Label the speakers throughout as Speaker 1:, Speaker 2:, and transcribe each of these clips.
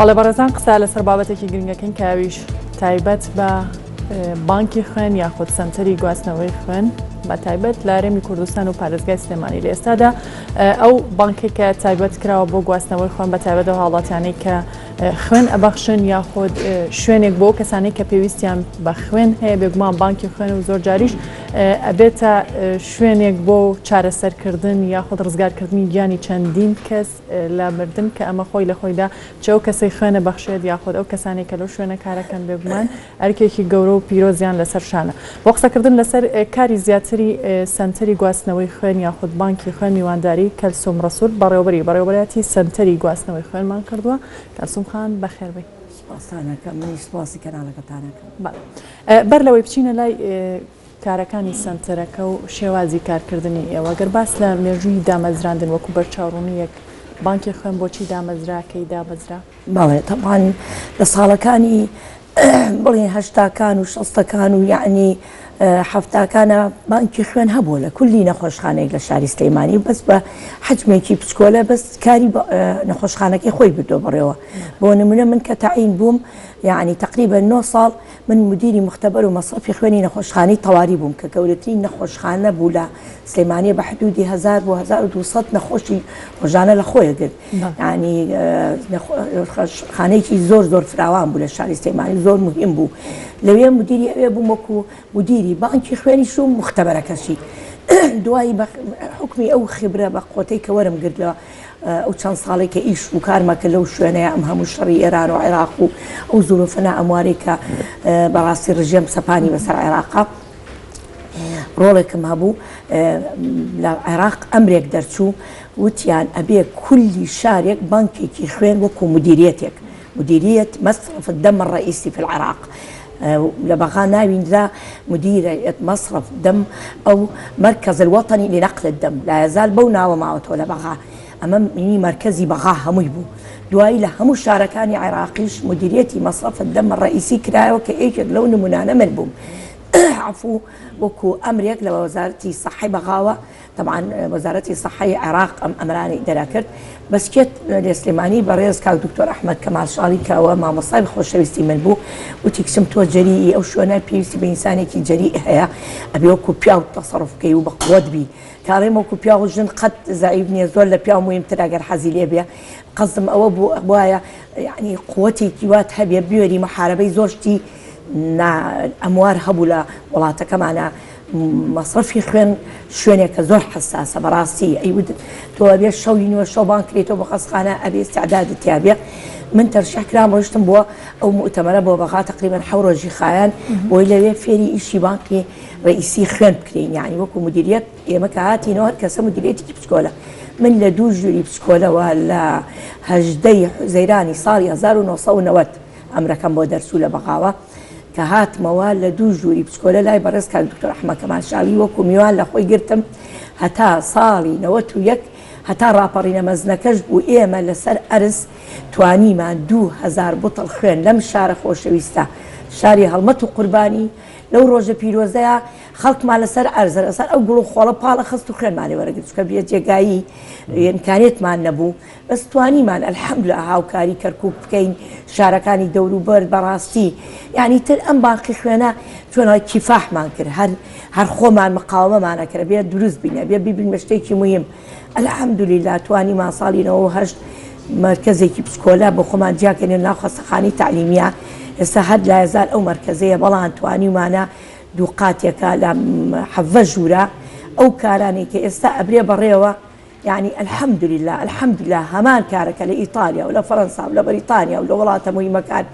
Speaker 1: بەڵێ بەڕێزان قسە لەسەر بابەتێکی گرنگەکەین کە ئەویش تایبەت بە بانکی خوێن یاخود سەنتەری گواستنەوەی خوێن بە تایبەت لە هەرێمی کوردستان و پارێزگای سلێمانی لە ئێستادا ئەو بانکێک کە تایبەت کراوە بۆ گواستنەوەی خوێن بە تایبەت ئەو هاوڵاتیانەی کە خوێن ئەبەخشن یاخود شوێنێک بۆ کەسانی کە پێویستیان بە خوێن هەیە بێگومان بانکی خوێن و زۆر جاریش ئەبێتە شوێنێک بۆ چارەسەرکردن یاخود ڕزگارکردنی گیانی چەندین کەس لە مردن کە ئەمە خۆی لە خۆیدا چ ئەو کەسەی خوێن ئەبەخشێت یاخود ئەو کەسانەی کە لەو شوێنە کارەکەن بێگومان ئەرکێکی گەورە و پیرۆزیان لەسەر شانە. بۆ قسەکردن لەسەر کاری زیاتری سەنتەری گواستنەوەی خوێن یاخود بانکی خوێن میوانداری کەلسوم ڕەسول بەڕێوەبەری بەڕێوەبەرایەتی سەنتەری گواستنەوەی خوێنمان کردووە. کەلسوم خان بەخێربێی.
Speaker 2: سوپاستان ئەکەم منیش سوپاسی کەناڵەکەتان ئەکەم.
Speaker 1: بەڵێ بەر لەوەی بچینە لای کارەکانی سەنتەرەکە و شێوازی کارکردنی ئێوە، گەر باس لە مێژووی دامەزراندن وەکو بەرچاوڕوونییەک، بانکی خوێن بۆچی دامەزرا، کەی دامەزرا؟
Speaker 2: بەڵێ تەبعەن لە ساڵەکانی بڵێین هەشتاکان و شەستەکان و یەعنی حەفتاکانە بانکی خوێن هەبووە لە کولی نەخۆشخانەیەک لە شاری سلەیمانی بەس بە حەجمێکی بچکۆلە بەس کاری نەخۆشخانەکەی خۆی بردووە بەڕێوە بۆ نمونە من کە تەعین بووم یەعنی تەقریبەن 9 ساڵ من مودیری موختەبەر و مەسرەفی خوێنی نەخۆشخانەی تەواری بووم کە گەورەترین نەخۆشخانە بوو لە سلێمانیە بە حدودی 1000 بۆ 1200 نەخۆشی ڕۆژانە لە خۆی گرت یعنی خانەیەکی زۆر زۆر فراوان بوو لە شاری سلێمانی زۆر مهم بوو لەوێ مدیری ئەوێ بووم وەکو مدیری بانکی خوێنیش و مختبەرەکەشی دوایی بە حکمی ئەو خبرە بە قۆتەی کە وەرم گرت لە ئەو چەند ساڵەی کە ئیش و کارمە کرد لەو شوێنەیە ئەم هەموو شەڕی ئێران و عێراق و ئەو زروفە نائەموارەی کە بەڕاستی ڕژێم سەپانی بەسەر عێراقا ڕۆڵێکم هەبوو لە عێراق ئەمرێک دەرچوو وتیان ئەبێ کولی شارێک بانکێکی خوێن وەکو مدیریەتێک مدیریە مصرف الدم الرئیسی في العراق لە بەغا ناوی نرا مدیریە مصرف دم ئەو مرکز الوطنی لنقل الدم لا يزال بەو ناوە ماوەتەوە لە بەغا ئەمە مینی مەرکەزی بەغا هەمووی بوو دوایی لە هەموو شارەکانی عێراقیش مدیریەتی مصرف الدم الرئیسی کرایەوە کە یەکێک لەو نمونانە من بووم عفو وەکو ئەمرێک لە وەزارەتی سەحەی بەغاوە تەبعەن وەزارەتی سەحەی عێراق ئەم ئەمرانەی دەرەکرد بەس کێت لە سلێمانی بەڕێز کاک دکتۆر ئەحمەد کەمال شاڵی کە ئەوە مامۆستای خۆشەویستی من بوو وتی کچم تۆ جەریئی ئەو شوێنە پێویستی بە ئینسانێکی جەریء هەیە ئەبێ وەکو پیاو تەسەڕوف بکەی و بە قوەت بی کاڵێم وەکو پیاو ژن قەت زەعیف نییە زۆر لە پیاو موهیمترە گەر حەزی لێ بێ قەزم ئەوە بوو وایە یعنی قوەتێکی وات هەبێ بوێری محارەبەی زۆر شتی نا ئەموار هەبوو لە وڵاتەکەمانە مەسرەفی خوێن شوێنێکە زۆر حەساسە بەڕاستی ئەیوت تۆ ئەبێ شەوی نوێ شەو بانگ کرێتەوە بۆ خەستخانە ئەبێ ئیستعدادت تیا بێ من تەرشیح کرام ڕۆیشتم بۆ ئەو موئتەمەرە بۆ بەغا تقریبا حەو ڕۆژی خایان بۆی لەوێ فێری ئیشی بانکی ڕئیسی خوێن بکرێین یعنی وەکو مدیریەت ئێمە کە هاتینەوە هەر کەسە مدیریەتێکی بچکۆلە من لە دوو ژووری بچکۆلەوە لە هەژدەی حوزەیرانی ساڵی 1990 ئەمرەکەم بۆ دەرچوو لە بەغاوە کە هاتمەوە لە دوو ژووری بچکۆلە لای بەڕێز کاک دکتۆر ئەحمەد کەمال شاوی وەکو میوان لە خۆی گرتم هەتا ساڵی 91 هەتا ڕاپەڕینە مەزنەکەش بوو ئێمە لەسەر ئەرز توانیمان 2000 بوتڵ خوێن لەم شارە خۆشەویستە شاری هەڵمەت و قوربانی لەو ڕۆژە پیرۆزەیە خەڵکمان لەسەر ئەرزە لەسەر ئەو گوڵ و خۆڵە پاڵە خست و خوێنمان لێ وەرەگرت چونکە بێ جێگایی ئیمکانیەتمان نەبوو بەس توانیمان الحمدللە هاوکاری کەرکوک بکەین شارەکانی دەوروبەر بەڕاستی یعنی تر ئەم باقی خوێنە چۆن کیفاحمان کرد هەر هەر خۆمان مقاومەمان ئەکرد بێ دروست بین بێ ببین بە شتێکی مهم الحمدللە توانیمان ساڵی 98 مەرکەزێکی بچکۆلە بۆ خۆمان جیاکەین ناو خەستەخانەی تەعلیمیە ئێستا هەر لایەزال ئەو مەرکەزەیە بەڵام توانیومانە دوو قاتێکە لە حەڤە ژوورە ئەو کارانەی کە ئێستا ئەبرێ بەڕێوە یەعنی الحمدللە الحمدللە هەمان کارە کە لە ئیتالیا و لە فەرەنسا و لە بەریتانیا و لە وڵاتە موهیمەکان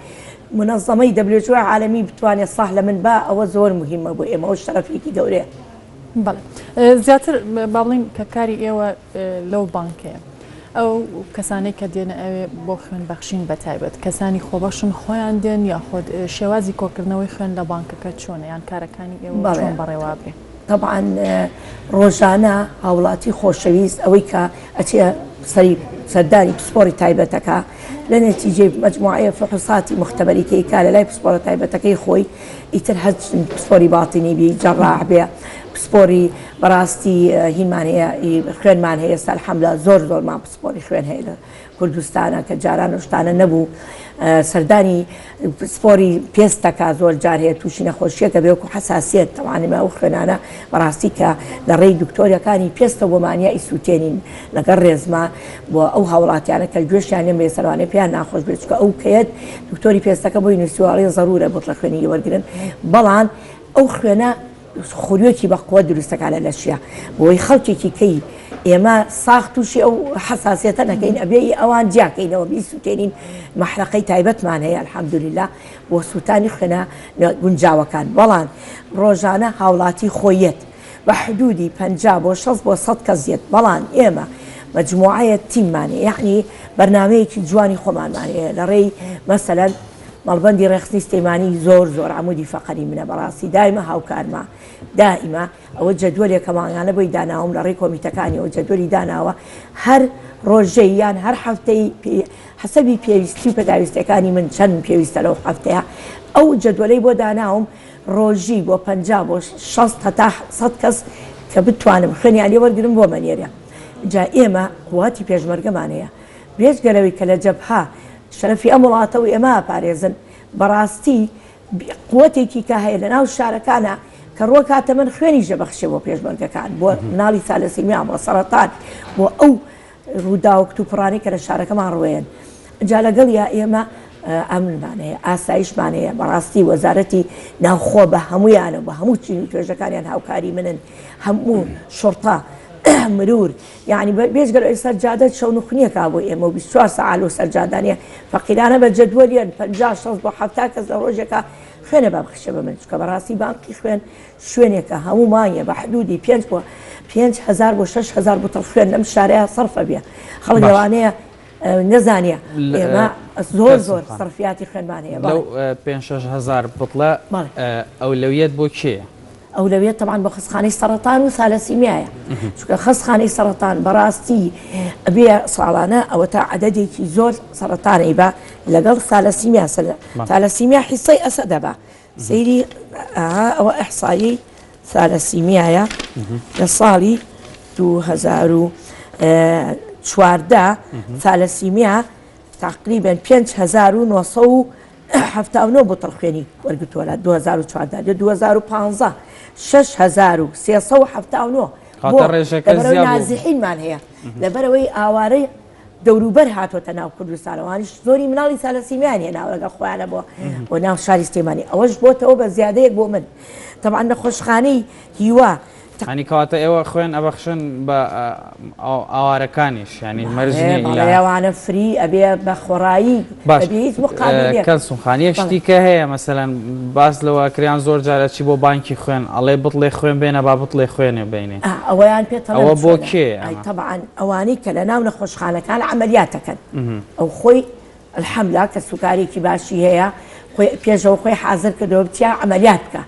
Speaker 2: مونەزەمەی WHO عالەمی بتوانێت ساح لە من با ئەوە زۆر موهیمە بۆ ئێمە ئەو شەرەفێکی گەورەیە.
Speaker 1: بەڵێ زیاتر با بڵێین کە کاری ئێوە لەو بانکەیە ئەو کەسانەی کە دێنە ئەوێ بۆ خوێن بەخشین بە تایبەت کەسانی خۆبەخشن خۆیان دێن یاخود شێوازی کۆکردنەوەی خوێن لە بانکەکە چۆنە یان کارەکانی ئێوە چۆن بەڕێوە ئەبرێ؟
Speaker 2: تەبعەن ڕۆژانە هاوڵاتی خۆشەویست ئەوەی کە ئەچێ سەری سەردانی پسپۆڕی تایبەتەکە لە نەتیجەی مجموعەیە فحوساتی مختبەری کە لە لای پسپۆڕە تایبەتەکەی خۆی ئیتر هەر پسپۆری باتینی بی جەڕاح بێ. پسپۆری بەڕاستی هینمان هەیە خوێنمان هەیە ئێستا الحمدللە زۆر زۆرمان پسپۆری خوێن هەیە لە کوردستانە کە جاران ئەو شتانە نەبوو سەردانی پسپۆری پێست دەکا زۆر جار هەیە تووشی نەخۆشیەکە بێ وەکو حەساسیەت تەوان ئێمە ئەو خوێنانە بەڕاستی کە لە ڕێی دکتۆرەکانی پێستە بۆمانە ئیسووتێنین لەگەڵ ڕێزما بۆ ئەو هاوڵاتیانە کە گوێشیان لێم بێ سەروانێ پێیان ناخۆش بێت چونکە ئەو کەیەت دکتۆری پێستەکە بۆی نووسیوە ئەڵێ زەرورە بوتڵە خوێنی لێ وەرگرن بەڵام ئەو خوێنە خوریۆکی بە قوت دروست دەکات لە لەشیا بۆی خەڵکێکی کەی ئێمە ساغ تووشی ئەو حەساسیەتە نەکەین ئەبێ ئی ئەوان جیاکەینەوە بیسووتێنین مەحرەقەی تایبەتمان هەیە الحمدللە بۆ سووتانی خوێنە گونجاوەکان بەڵام ڕۆژانە هاوڵاتی خۆیەت بە حدودی 50 بۆ 60 بۆ 100 کەس یەت بەڵام ئێمە مەجموعەیە تیممان هەیە یەعنی بەرنامەیەکی جوانی خۆمانمان هەیە لە ڕێی مەسەلەن مەڵبەندی ڕێکخستنی سلێمانی زۆر زۆر عەمودی فەقەری منە بەڕاستی دایمە هاوکارمە دائیمە ئەوە جەدوەلێکە مانگانە بۆی داناوم لە ڕێی کۆمیتەکانیەوە جەدوەلی داناوە هەر ڕۆژەی یان هەر هەفتەی حەسەبی پێویستی و پێداویستیەکانی من چەند پێویستە لەو هەفتەیە ئەو جەدوەلەی بۆ داناوم ڕۆژی بۆ 50 بۆ 60 هەتا 100 کەس کە بتوانم خوێنیان لێ وەرگرم بۆ مەنێرە جا ئێمە قوتی پێشمەرگەمان هەیە بێجگە لەوەی کە لە جەبهە شەرەفی ئەم وڵاتە و ئێمە ئەپارێزن، بەڕاستی قوتێکی کە هەیە لەناو شارەکانا کە ڕۆکاتە من خوێنیش دەبەخشێ بۆ پێشمەرگەکان، بۆ مناڵی سالەسیمیا، بۆ سەڕەتان، بۆ ئەو ڕووداوە کتوپڕانەی کە لە شارەکەمان ڕووەیەن. جا لەگەڵیا ئێمە ئەمنمان هەیە، ئاسایشمان هەیە، بەڕاستی وەزارەتی ناوخۆ بە هەموویانەوە، بە هەموو چین و توێژەکانیان هاوکاری منن، هەموو شوڕتە، مرور، یەعنی بێجگە لەوەی سەر جادە شەونخونیەکا بۆ ئێمە و 24 سەعات لۆ سەر جادانە فەقیرانە بە جەدوەلیان 50 60 بۆ 70 کەس لە ڕۆژێکا خوێنە با بخشێ بە من چونکە بەڕاستی بانقی خوێن شوێنێکە هەموو مانگێ بە حدودی 5 بۆ 5000 بۆ 6000 بوتڵ خوێن لەم شارەیە سەرفە بێ خەڵک لەوانەیە نەزانە ئێمە زۆر زۆر سەرفیاتی خوێنمان هەیە
Speaker 3: لەو 5 6000 بتڵە ئەولەویەت بۆ کێیە؟
Speaker 2: ئەولەویەت تەبعەن بۆ خەستخانەی سەڕەتان و سالەسیمیایە چونکە خەستخانەی سەڕەتان بەڕاستی ئەبێ ساڵانە ئەوەتا عەدەدێکی زۆر سەڕەتان ئەیبا لەگەڵ سالەسیمیا سالەسیمیا حیسەی ئەسەدە بە سەیری ئەوە ئەحسایی سالەسیمیایە لە ساڵی 2014 سالەسیمیا تەقریبەن 5979 بوتڵ خوێنی وەرگرتووە لە 2014 لە 2015 6379 بۆ
Speaker 3: کەواتە ڕێژەکە
Speaker 2: لەبەرئەوەی
Speaker 3: زیاد بوو.
Speaker 2: نازحینمان هەیە لەبەرئەوەی ئاوارەی دەوروبەر هاتۆتە ناو کوردستان ئەوانیش زۆری مناڵی سالەسیمیان هێناوە لەگەڵ خۆیانە بۆ بۆ ناو شاری سلێمانی ئەوەش بۆتەوە بە زیادەیەک بۆ من تەبعەن نەخۆشخانەی هیوا
Speaker 3: یانی کەواتە ئێوە خوێن ئەبەخشن بە ئاوارەکانیش یانی مەرج نیە
Speaker 2: بەڵێ بەڵێ ئەوانە free ئەبێ بە خۆڕایی
Speaker 3: باش
Speaker 2: بەبێ هیچ مقابلێک
Speaker 3: کەلسوم خان یەک
Speaker 2: بەڵێ
Speaker 3: شتی کە هەیە مەسەلەن باس لەوە ئەکریان زۆر جار ئەچی بۆ بانکی خوێن ئەڵێ بتڵێ خوێن بێنە با بتڵێ خوێنێ بینێ
Speaker 2: ئا ئەوەیان پێ تەڵێم
Speaker 3: ئەوە بۆ
Speaker 2: چۆنە
Speaker 3: کێیە
Speaker 2: ئای
Speaker 3: ئەمە؟
Speaker 2: تەبعەن ئەوانەی کە لە ناو نەخۆشخانەکان عەمەلیات ئەکەن ئەو خۆی الحملە کەسوکارێکی باشی هەیە خۆی پێشەوە خۆی حازر کردەوە بچیا عەمەلیات بکا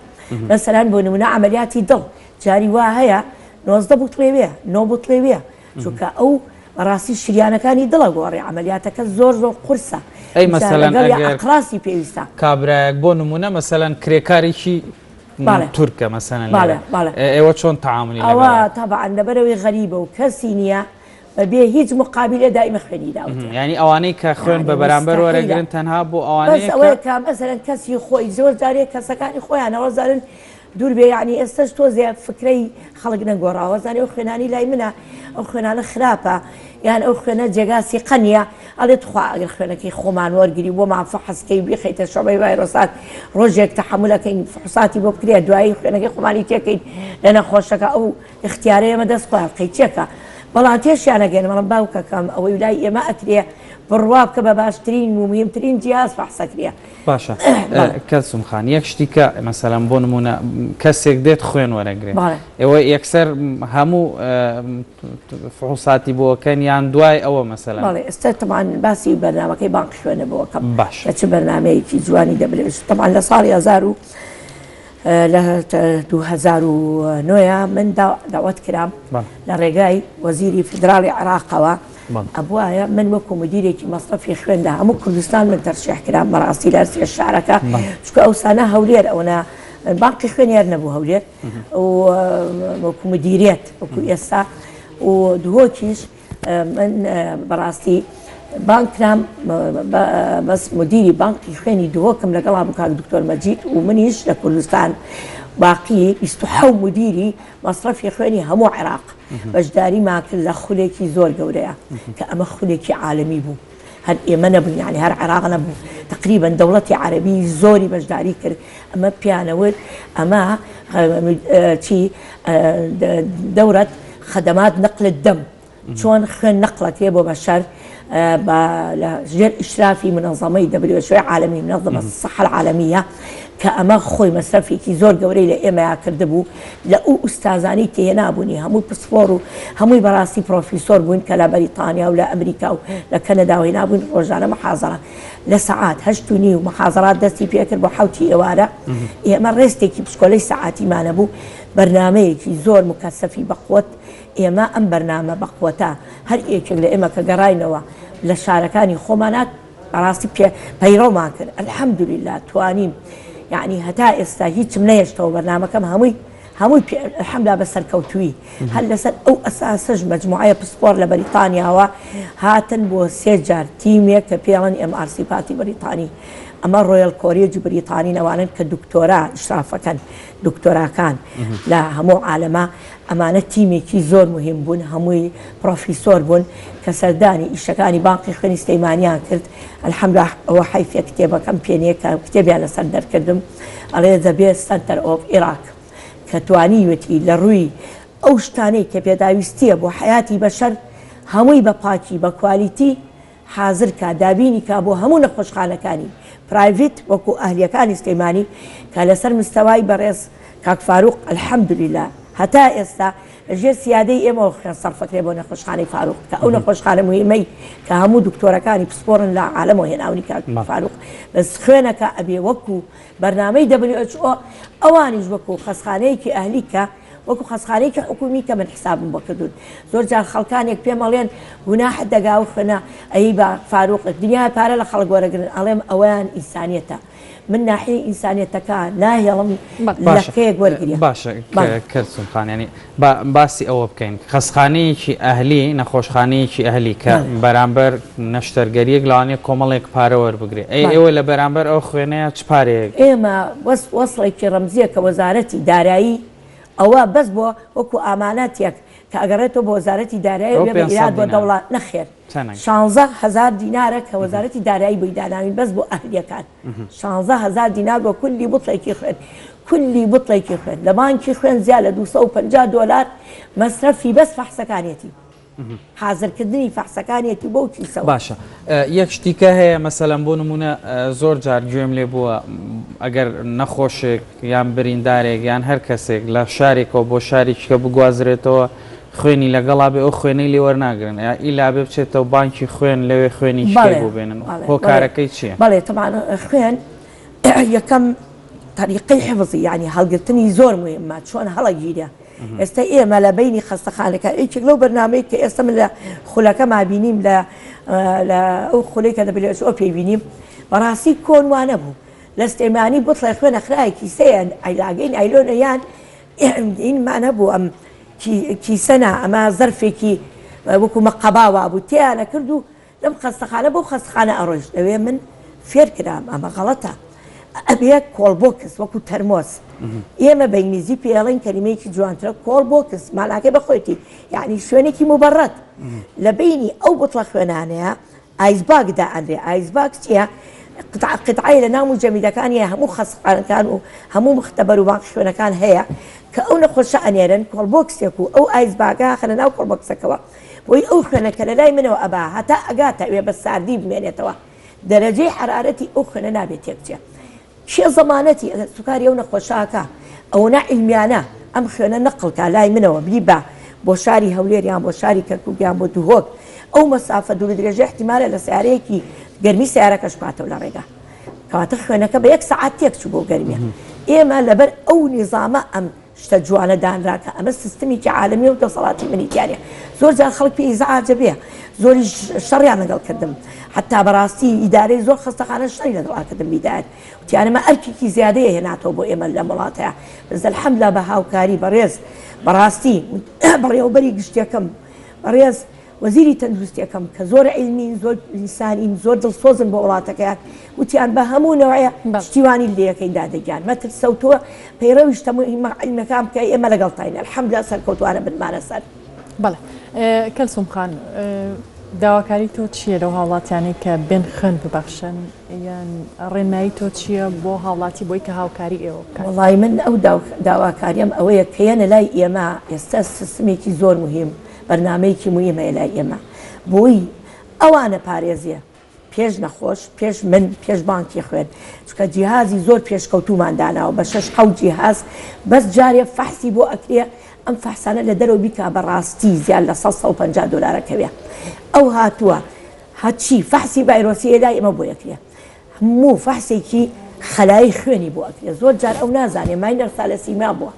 Speaker 2: مەسەلەن بۆ نمونە عەمەلیاتی دڵ جاری وا هەیە 19 بوتڵێ وێ نۆ بوتڵێ وێ چونکە ئەو بەڕاستی شریانەکانی دڵە گۆڕێ عەمەلیاتەکە زۆر زۆر قورسە
Speaker 3: ئەی مەسەلەن
Speaker 2: لەگەڵ
Speaker 3: ئەگەر
Speaker 2: ئەقراسی پێویستە
Speaker 3: کابرایەک بۆ نمونە مەسەلەن کرێکارێکی
Speaker 2: بەڵێ
Speaker 3: تورکە مەسەلەن
Speaker 2: بەڵێ
Speaker 3: لێرە
Speaker 2: بەڵێ
Speaker 3: ئێوە چۆن تەعامولی
Speaker 2: ئەوە
Speaker 3: لەگەڵ
Speaker 2: تەبعەن لەبەرئەوەی غەریبە و کەسی نییە بە بێ هیچ مقابلە دایمە خوێنی داوتە.
Speaker 3: یانی ئەوانەی کە خوێن
Speaker 2: یانی
Speaker 3: بە بەرامبەر
Speaker 2: مستحیلە.
Speaker 3: وەرەگرن تەنها بۆ
Speaker 2: بەس
Speaker 3: ئەوانەیە کە.
Speaker 2: ئەوەیە کە مەسەلەن کەسی خۆی زۆر جارێ کەسەکانی خۆیانەوە زانن دوور بێ یانی ئێستەش تۆزێ فکرەی خەڵک نەگۆڕاوە زانێ ئەو خوێنانی لای منە ئەو خوێنانە خراپە یان ئەو خوێنە جێگا سیقە نییە ئەڵێ تخوا ئەگەر خوێنەکەی خۆمان وەرگری بۆمان فەحس کەی بیخەیتە شعبەی ڤایرۆسات ڕۆژێک تەحەمولەکەین فحوساتی بۆ بکرێ دوایی خوێنەکەی خۆمانی تێکەین لە نەخۆشەکە ئەو ئیختیارە ئێمە دەست خۆیان قەیچێکە بەڵام تێشیان ئەگەینم ئەڵێم باوکەکەم ئەوەی لای ئێمە ئەکرێ بڕوا بکە بە باشترین و مهمترین جیهاز فەحس ئەکرێ.
Speaker 3: باشە کەلسوم خان یەک شتی کە مەسەلەن بۆ نمونە کەسێک دێت خوێن وەرەگرێ ئێوە یەکسەر هەموو فحوساتی بۆ ئەکەن یان دوای ئەوە مەسەلەن؟
Speaker 2: بەڵێ ئێستا تەبعەن باسی بەرنامەکەی بانقی خوێنە بۆ ئەکەم
Speaker 3: باشە
Speaker 2: کە چ بەرنامەیەکی جوانی دەبلێ تەبعەن لە ساڵی هەزار و لە 2009 من داوەت کرام لە ڕێگای وەزیری فیدراڵی عێراقەوە ئەبوایە من وەکو مدیرێکی مەسرەفی خوێن لە هەموو کوردستان من تەرشیح کرام بەڕاستی لە سێ شارەکە چونکە ئەوسانە هەولێر ئەوەنە. بانقی خوێن هەر نەبوو هەولێر وەکو مدیریەت وەکو ئێستا و دهۆکیش من بەڕاستی بانگ کرام بەس مدیری بانقی خوێنی دهۆکم لەگەڵا بوو کاک دکتۆر مەجید و منیش لە کوردستان باقی 27 مدیری مەسرەفی خوێنی هەموو عێراق بەشداریمان کرد لە خولێکی زۆر گەورەیە کە ئەمە خولێکی عالەمی بوو هەر ئێمە نەبووین یانی هەر عێراق نەبوو تقریبا دەوڵەتی عەرەبی زۆری بەشداری کرد ئەمە پیانەوت ئەمە چی دەورەت خدمات نقل الدم چۆن خوێن نەقڵەکرێ بۆ بەشەر بە لە ژێر ئیشرافی منەزەمەی WHO عالەمی منظمە الصحە العالمیە کە ئەمە خۆی مەسرەفێکی زۆر گەورەی لە ئێمەیا کردبوو لە ئەو ئوستازانەی کە هێنابوونی هەمووی پسپۆڕ و هەمووی بەڕاستی پرۆفیسۆر بوون کە لە بەریتانیا و لە ئەمریکا و لە کەنەدا و هێنابوون ڕۆژانە محازەرە لە سەعات 8:30 محازەرات دەستی پێکرد بۆ حەوتی ئێوارە ئێمە ڕێستێکی پشکۆلەی سەعاتیمانە بوو بەرنامەیەکی زۆر مکەسەفی بەقوەت ئێمە ئەم بەرنامە بەقوەتە هەر یەکێک لە ئێمە کە گەڕاینەوە لە شارەکانی خۆمانا بەڕاستی پێ پەیڕەومان کرد الحمدللە توانیم یعنی هەتا ئێستا هیچم نەهێشتەوە بەرنامەکەم هەمووی هەمووی پێ الحمدللە بە سەرکەوتووی هەر لەسەر ئەو ئەساسەش مەجموعەیە پسپۆڕ لە بەریتانیاوە هاتن بۆ سێ جار تیمێک کە پێڵن MRC پارتی بەریتانی ئەمە Royal College ی بریتانین ئەوانن کە دکتۆرا ئیشرافەکەن دکتۆراکان لە هەموو عالەمە ئەمانە تیمێکی زۆر موهیم بوون، هەمووی پڕۆفیسۆر بوون کە سەردانی ئیشەکانی بانقی خوێنی سلەیمانیان کرد، الحمدللە ئەوە حەیفە کتێبەکەم پێ نییە کە کتێبیان لەسەر دەرکردم، ئەڵێ The Best Center of Iraq کە توانیوێتی لە ڕووی ئەو شتانەی کە پێداویستییە بۆ حەیاتی بەشەر هەمووی بە پاکی بە quality حازر کا دابینی کا بۆ هەموو نەخۆشخانەکانی private وەکو ئەهلیەکانی سلێمانی کە لەسەر مستەوای بەڕێز کاک فاروق الحمدللە هەتا ئێستا لە ژێر سیادەی ئێمەوە خوێن سەرفەکرێ بۆ نەخۆشخانەی فاروق کە ئەو نەخۆشخانە موهیمەی کە هەموو دکتۆرەکانی پسپۆڕن لە عالەمەوە هێناونی کاک فاروق بەس خوێنەکە ئەبێ وەکو بەرنامەی WHO ئەوانیش وەکو خەسخانەیەکی ئەهلی کە وەکو خەسخانەیەکی حکومی کە من حسابم بۆ کردوون زۆر جار خەڵکانێک پێم ئەڵێن گوناحت دەگا و خوێنە ئەی بە فاروق دنیا پارە لە خەڵک وەرەگرن ئەڵێم ئەوەیان ئینسانیەتە من ناحیەی ئینسانیەتەکە ناهێڵم لەکەیەک وەرگری.
Speaker 3: باشە کەلسوم خان یانی با باسی ئەوە بکەین خەسخانەیەکی ئەهلی نەخۆشخانەیەکی ئەهلی کە بەرامبەر نەشتەرگەریەک لەوانەیە کۆمەڵێک پارە وەربگرێ ئەی ئێوە لە بەرامبەر ئەو خوێنەیە چ پارەیەک؟
Speaker 2: ئێمە وەس وەسڵێکی ڕەمزیە کە وەزارەتی دارایی ئەوە بەس بۆ وەکو ئاماناتێک کە ئەگەڕێتەوە بۆ وەزارەتی دارایی
Speaker 3: ئەوە
Speaker 2: ئەبێ بە
Speaker 3: 500
Speaker 2: ئیراد بۆ
Speaker 3: دینار
Speaker 2: دەوڵا نەخێر
Speaker 3: چەنە؟
Speaker 2: 16 هەزار دینارە کە وەزارەتی دارایی بۆی داناوین بەس بۆ ئەهلیەکان 16 هەزار دینار بۆ کولی بوتڵێکی خوێن کولی بوتڵێکی خوێن لە بانکی خوێن زیاد لە 250 دۆلار مەسرەفی بەس فەحسەکانیەتی حازرکردنی فەحسەکانیەتی بەو کیسەوە.
Speaker 3: باشە یەک شتی کە هەیە مەسەلەن بۆ نمونە زۆر جار گوێم لێ بووە ئەگەر نەخۆشێک یان بریندارێک یان هەر کەسێک لە شارێکەوە بۆ شارێکیکە بگوازرێتەوە خوێنی لەگەڵا بێ ئەو خوێنەی لێ وەرناگرن یا ئیلا بێ بچێتەوە بانکی خوێن لەوێ خوێنی شکەی
Speaker 2: بەڵێ
Speaker 3: بۆ بێنن
Speaker 2: بەڵێ بەڵێ
Speaker 3: هۆکارەکەی چییە؟
Speaker 2: بەڵێ تەبعەن خوێن یەکەم تەریقەی حفظی یانی هەڵگرتنی زۆر موهیمە چۆن هەڵەگیرێ ئێستا ئێمە لە بەینی خەستەخانەکان یەکێک لەو بەرنامەی کە ئێستا من لە خولەکەما بینیم لە لە ئەو خولەی کە WHO پێی بینیم بەڕاستی کۆن وانە بوو لە سلێمانی بتڵێ خوێنە خرایە کیسەیە عیلاگەی نایلۆنە یان ئینمان هەبوو ئەم کیسەنا ئەمە زەرفێکی وەکو مەقەبا وابوو تێیانە کرد و لەم خەستەخانە بەو خەستخانە ئەڕۆیشت لەوێ من فێر کرام ئەمە غەڵەتە ئەبێ cool box وەکو تەرمۆس ئێمە بە ئینگلیزی پێ ئەڵێن کەلیمەیەکی جوانترە cool box ماناکەی بە خۆیەتی یعنی شوێنێکی موبەڕەت لە بینی ئەو بتڵە خوێنانەیە ice bag دائەنرێ ice bag چییە؟ قطعە قطعەی لە ناو مجەمیدەکان هەیە هەموو خەستخانەکان و هەموو مختبەر و بانقی خوێنەکان هەیە کە ئەو نەخۆشە ئەنێرن cool box ێک و ئەو ice bag ە خەنە ناو cool box ەکەوە بۆی ئەو خوێنە کە لەلای منەوە ئەبا هەتا ئەگاتە ئەوێ بە ساردی بمێنێتەوە دەرەجەی حەرارەتی ئەو خوێنە نابێ تێکچێ کێ زەمانەتی ئەگەر سوکاری ئەو نەخۆشە ئەکا ئەوەنە عیلمیانە ئەم خوێنە نەقڵ کا لای منەوە بیبا بۆ شاری هەولێر یان بۆ شاری کەرکوک یان بۆ دهۆک ئەو مەسافە دوور درێژە احتیمالە لە سیارەیەکی گەرمی سیارەکەش بکاتەوە لە ڕێگا کەواتە خوێنەکە بە یەک سەعات تێک چوو بۆ گەرمیە ئێمە لەبەر ئەو نیزامە ئەم. شتە جوانە دانرا کە ئەمە سیستمێکی عالەمیە و دەسەڵاتی منی تیا نیە. زۆر جار خەڵک پێی ئیزعاجە بێ زۆریش شەڕیان لەگەڵ کردم حەتا بەڕاستی ئیدارەی زۆر خەستەخانە شەڕی لەگەڵ کردم بیدایەت وتیان ئەمە ئەرکێکی زیادەیە هێناتەوە بۆ ئێمە لەم وڵاتەیە بەس الحمدللە بە هاوکاری بەڕێز بەڕاستی بەڕێوەبەری گشتیەکەم بەڕێز وەزیری تەندروستیەکەم کە زۆر عیلمین زۆر ئینسانین زۆر دڵسۆزن بۆ وڵاتەکەیان وتیان بە هەموو نەوعێ پشتیوانی لێ ئەکەین دادە گیان مەترسە و تۆ پەیڕەوی شتە موهیمە عیلمەکان بکە ئێمە لەگەڵتاین الحمدللە سەرکەوتوانە بنمانە سەر.
Speaker 1: بەڵێ کەلسوم خان داواکاری تۆ چییە لەو هاوڵاتیانەی کە بێن خوێن ببەخشن یان ڕێنمایی تۆ چییە بۆ هاوڵاتی بۆی کە هاوکاری ئێوە بکات؟
Speaker 2: وەڵی من ئەو داواکاریەم ئەوەیە کە یەنە لای ئێمە ئێستا سیستمێکی زۆر موهیم بەرنامەیەکی موهیم هەیە لای ئێمە بۆی ئەوانە پارێزێ پێش نەخۆش پێش من پێش بانکی خوێن چونکە جیهازی زۆر پێشکەوتوومان داناوە بە شەش حەوت جیهاز بەس جارێ فەحسی بۆ ئەکرێ ئەم فەحسانە لە دەرەوە بیکا بە ڕاستی زیاد لە 100 150 دۆلارەکەوێ ئەو هاتووە هەچی فەحسی ڤایرۆسی لای ئێمە بۆ ئەکرێ هەموو فەحسێکی خەلای خوێنی بۆ ئەکرێ زۆر جار ئەو نازانێ minor thalassemia بووە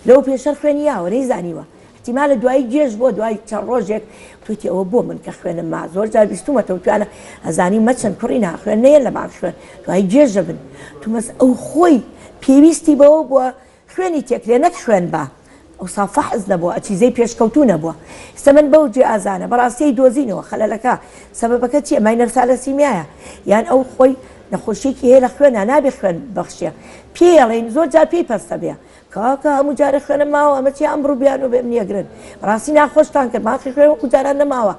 Speaker 2: لەو پێشەر خوێنی یاوە نەیزانیوە ئیحتیمالە دوایی گێژ بووە دوای چەند ڕۆژێک وتویەتی ئەوە بۆ من کە خوێنم ما زۆر جار بیستومەتە وتویانە ئەزانی مەچن کوڕینا خوێن نەیەن لە بانک خوێن دوایی گێژ دەبن تومەس ئەو خۆی پێویستی بەوە بووە خوێنی تێکرێ نەک خوێن با ئەوسا فەحس نەبووە ئەچیزەی پێشکەوتوو نەبووە ئێستا من بەو جیازانە بەڕاستی دۆزینەوە خەلەلەکە سەبەبەکە چییە minor thalassemia یە یان ئەو خۆی نەخۆشیەکی هەیە لە خوێنا نابێ خوێن بەخشێ پێی ئەڵێین زۆر جار پێی پەستە بێ کاکە هەموو جارێ خوێنم ماوە ئەمە چیە ئەمڕۆ بیانوو بێم نیەگرن بەڕاستی ناخۆشتان کرد باقی خوێن وەکو جاران نەماوە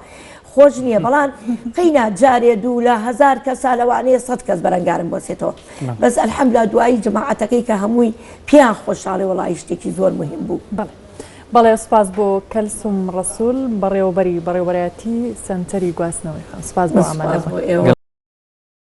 Speaker 2: خۆش نییە بەڵام قەینا جارێ دوو لە هەزار کەسا لەوانەیە سەد کەس بەرەنگارم بۆسێتەوە بەس الحمدلله دوایی جەماعەتەکەی کە هەمووی پێیان خۆشحاڵێ وەڵایی شتێکی زۆر مهم بوو.
Speaker 1: بەڵێ بەڵێ سوپاس بۆ کەلسوم ڕەسول بەڕێوەبەری بەڕێوەبەرایەتی سەنتەری گواستنەوەی خوێن سوپاس بۆ
Speaker 2: سوپاس
Speaker 1: ئامادەبوون.
Speaker 2: بۆ ئێوە.